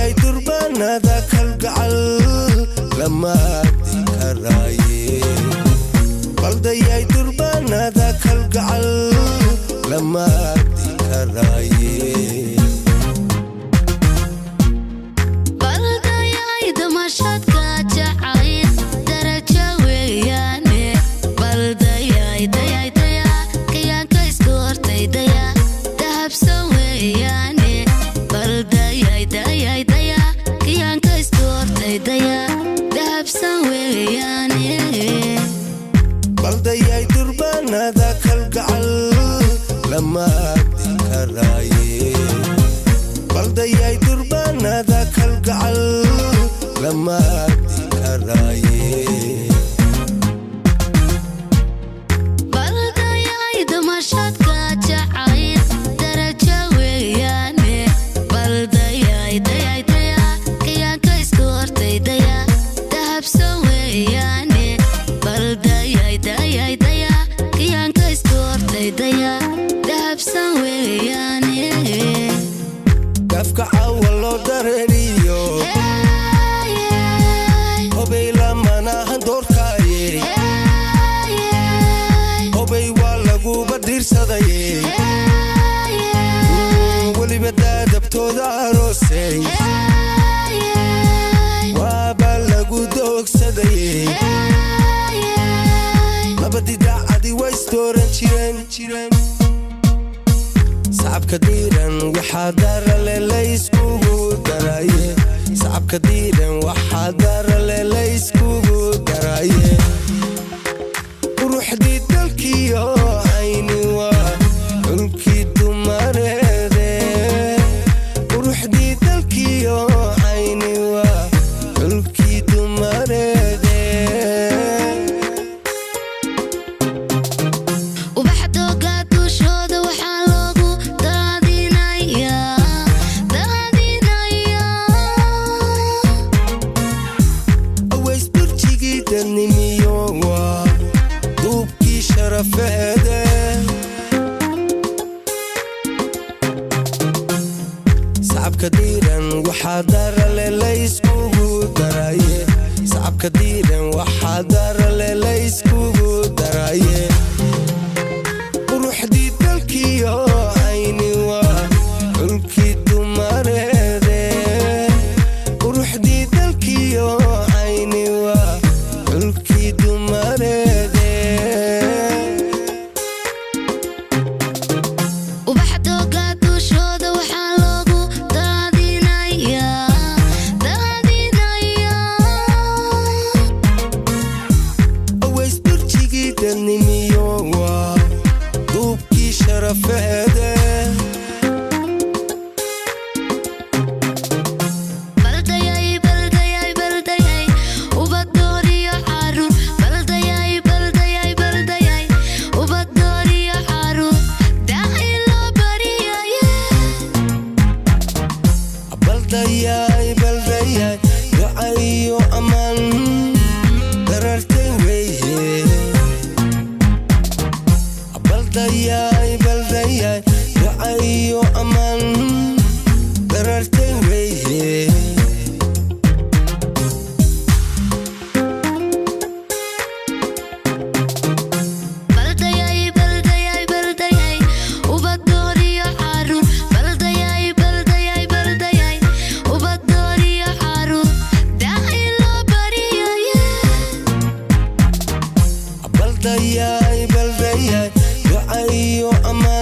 Baldayay durbaanada kalgacal lama agdi karaaye. Baldayay durbaanada kalgacal lama agdi karaaye. Baldayay damashadka jacayl darajo weeyaane. Baldayay dayay daya kayaanka isku hortay daya dahabsan weeyaane. Baldayay dayay daya kayaanka isku hortay daya dahabsan weeyaane. Baldayay durbaanada kalgacal lama agdi karaaye. Baldayay durbaanada kalgacal lama agdi karaaye. Baldayay damashadka jacayl darajo weeyaane. Baldayay dayay daya kayaanka isku hortay daya dahabsan weeyaane. Baldayay dayay daya kayaanka isku hortay daya dahabsan weeyaane. Gafka caawa loo dareeriyo hobay lamanahan doorkaaye. Hobay waa laguba diirsadaye, weliba daadabtooda aroosey waaba lagu doogsadaye. Labadii daacadii way isdooran jireen. Sacabka diiran waxaa darale layskugu daraye. Sacabka diiran waxaa darale layskugu daraye. Quruxdii dalkiyo cayni waa xulkii dumareede. Quruxdii dalkiyo cayni waa xulkii dumareede. Ubaxa dooga dushooda waxaa loogu daadinayaa daadinayaa. Aways burjigii dadnimiyo waa duubkii sharafeede. Sacabka diiran waxaa darale layskugu daraye. Sacabka diiran waxaa darale layskugu daraye. Quruxdii dalkiyo cayni waa xulkii dumareede. Quruxdii dalkiyo cayni waa xulkii dumareede. Ubaxa dooga dushooda waxaa loogu daadinayaa daadinayaa. Aways burjigii dadnimiyo waa duubkii sharafeede. Baldayay baldayay baldayay ubad dooriyo caruur. Baldayay baldayay baldayay ubad dooriyo caruur daaci loo bariyaye. Baldayay baldayay ducayo ammaan darartay weeye. Baldayay baldayay ducayo ammaan darartay weeye. Baldayay baldayay baldayay ubad dooriyo caruur. Baldayay baldayay baldayay ubad dooriyo caruur daaci loo bariyaye. Baldayay baldayay ducayo ammaan.